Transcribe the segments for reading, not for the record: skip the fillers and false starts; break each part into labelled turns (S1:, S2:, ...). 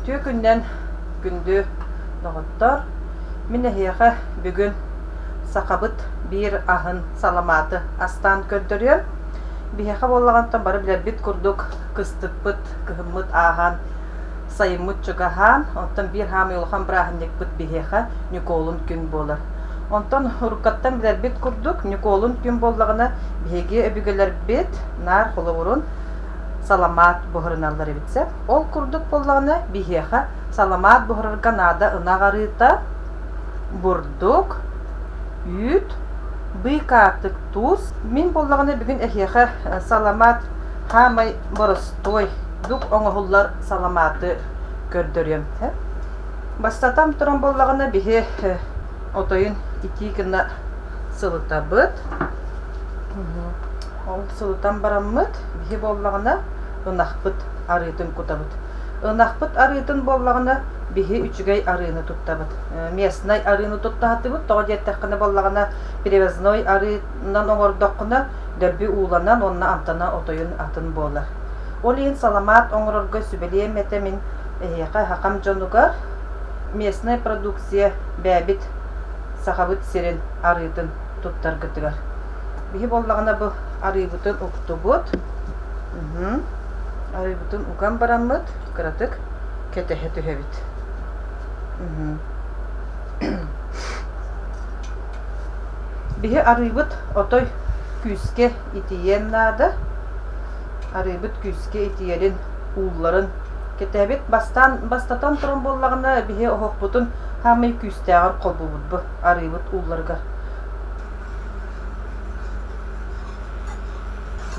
S1: Үтүө күнүнэн күндү доҕоттор! Мин эһиэхэ бүгүн сахабыт биир аһын саламааты астаан көрдөрүөм. Биһиэхэ буоллаҕыттан бары билэрбит курдук кыстыкпыт, кыһыммыт ааһан, сайыммыт чугаһаан, оттон биир хаамыы улахан бырааһынньыкпыт биһиэхэ Ньукуолун күн буолар. Онтон уруккаттан билэрбит курдук Ньукуолун күн буоллаҕына биһиги өбүгэлэрбит наар холобурун саламаат буһарыналлар эбит сөп. Ол курдук буоллаҕына, биһиэхэ саламаат буһарарга наада ынах арыыта, бурдук, үүт, быыкаатык туус. Мин буоллаҕына бүгүн эһиэхэ саламаат хаамай боростуой дук оҥоһуллар саламааты көрдөрүөм. Бастатан туран буоллаҕына биһи отойун итии гына сылытабыт. Ол сылытан бараммыт биһи буоллаҕына ынахпыт арыытын кутабыт. Ынахпыт арыытын буоллаҕына биһи үчүгэй арыыны туттабыт. Местнай арыыны туттаһатыбыт. Тоҕо диэтэххинэ буоллаҕына привозной арыынан оҥордоххуна дөлбү ууланан уонна амтана отойун атын буолар. Ол иһин саламаат оҥорорго сүбэлиэм этэ мин эһиэхэ хахам дьонугар местная продукция бэйэбит Сахабыт сирин арыытын туттаргытыгар. Биһи буоллаҕына бу арыыбытын уктубут. Арыыбытын уган бараммыт кыратык кэтэһэ түһэбит. Биһи арыыбыт отой күүскэ итийиэн наада. Арыыбыт күүскэ итийэрин, уулларын кэтэһэбит. Бастаан бастатан туран буоллаҕына биһи оһохпутун хаамай күүстээҕэр холбуубут бу арыыбыт уулларыгар.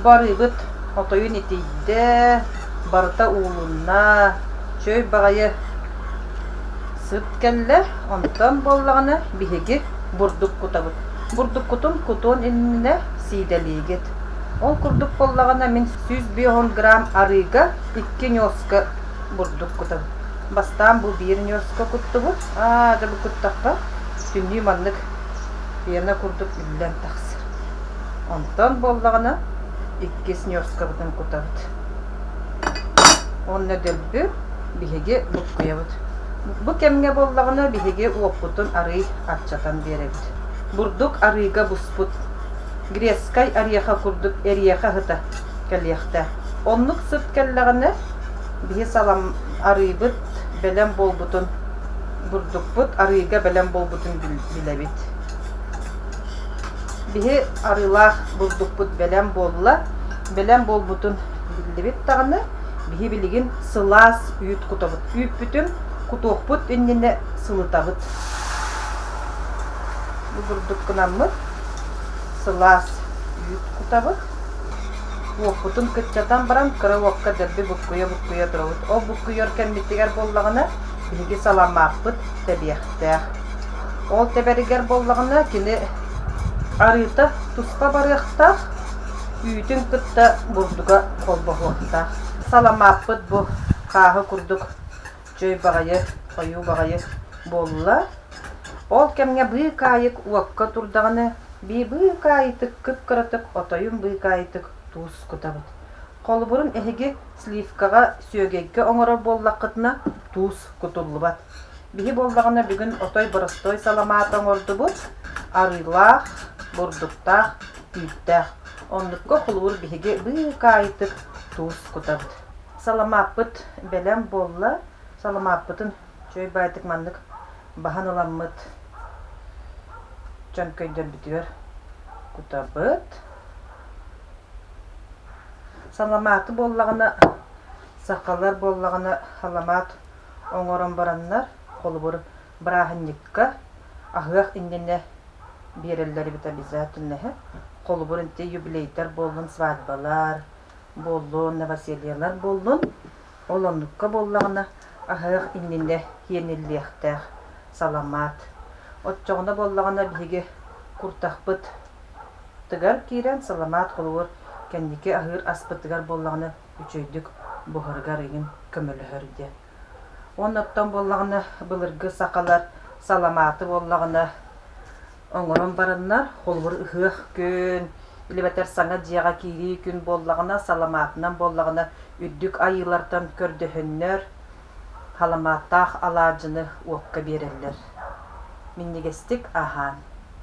S1: Барыыбыт отойун итийдэ, барыта уулунна, чөй баҕайы сыт кэллэ, онтон буоллаҕына биһиги бурдук кутабыт. Бурдуккутун кутуон иннинэ сиидэлиигит. Ол курдук буоллаҕына мин 150 грамм арыыга икки ньуоска бурдук кутабын. Бастаан бу биир ньуоска куттубут. Аа, дьэ бу куттахха түннүү маннык пена курдук үллэн тахсар. Онтон буоллаҕына иккис ньуоскабытын кутабыт. Уонна дөлбү биһиги буккуйабыт. Бу кэмҥэ буоллаҕына биһиги уоппутун арыый аччатан биэрэбит. Бурдук арыыга буспут грецкай ореха курдук эриэхэ сыта кэлиэхтээх. Оннук сыт кэллэҕинэ биһи салам арыыбыт бэлэм буолбутун бурдукпут арыыга бэлэм буолбутун билэбит. Биһи арыылаах бурдукпут бэлэм буолла. Бэлэм буолбутун биллибит даҕаны, биһи билигин сылаас үүт кутабыт. Үүппүтүн кутуохпут иннинэ сылытабыт. Бу бурдук гынаммыт сылаас үүт кутабыт. Уоппутун кыччатан баран кыра уокка дэлби буккуйа-буккуйа турабыт. Ол буккуйар кэммитигэр буоллаҕына биһиги саламааппыт тэбиэхтээх. Ол тэбэригэр буоллаҕына кини арыыта туспа барыахтаах, үүтүн кытта бурдуга холбоһуохтаах. Саламааппыт бу хааһы курдук чөй баҕайы, хойуу баҕайы буолла. Ол кэмҥэ быыкаайык уокка турдаҕына бии быыкаайытык кып-кыратык отойун быыкаайытык туус кутабыт. Холобурун эһиги сливкаҕа сүөгэйгэ оҥорор буоллаххытына туус кутуллубат. Биһи буоллаҕына бүгүн отой боростуой саламаат оҥордубут, арыылаах, бурдуктаах, үүттээх. Оннукка холобур биһиги быыкаайытык туус кутабыт. Саламааппыт бэлэм буолла. Саламааппытын үчүгэй баайдык маннык баһан ыламмыт чөҥкөйдөрбүтүгэр кутабыт. Саламааты буоллаҕына, сахалар буоллаҕына саламаат оҥорон бараннар, холобур, бырааһынньыкка аһыах иннинэ биэрэллэр эбит обязательно Холобур, инти юбилейдар буоллун, свадьбалар буоллун, новосельелар буоллун, ол оннукка буоллаҕына аһыах иннинэ хиэниллиэхтээх саламаат. Оччоҕуна буоллаҕына биһиги куртахпыт тыгар киирэн саламаат холобур кэнники аһыыр аспытыгар буоллаҕына үчүгэйдик буһарыгар игин көмөлөһөр диэн. Уонна оттон буоллаҕына былыргы сахалар саламааты буоллаҕына оҥорон бараннар холобур ыһыах күн илибэтэр саҥа дьиэҕэ киирии күн буоллаҕына саламаатынан буоллаҕына үрдүк айыылартан көрдөһөннөр. Саламааттаах алаадьыны уокка биэрэллэр. Минньигэстик аһаан.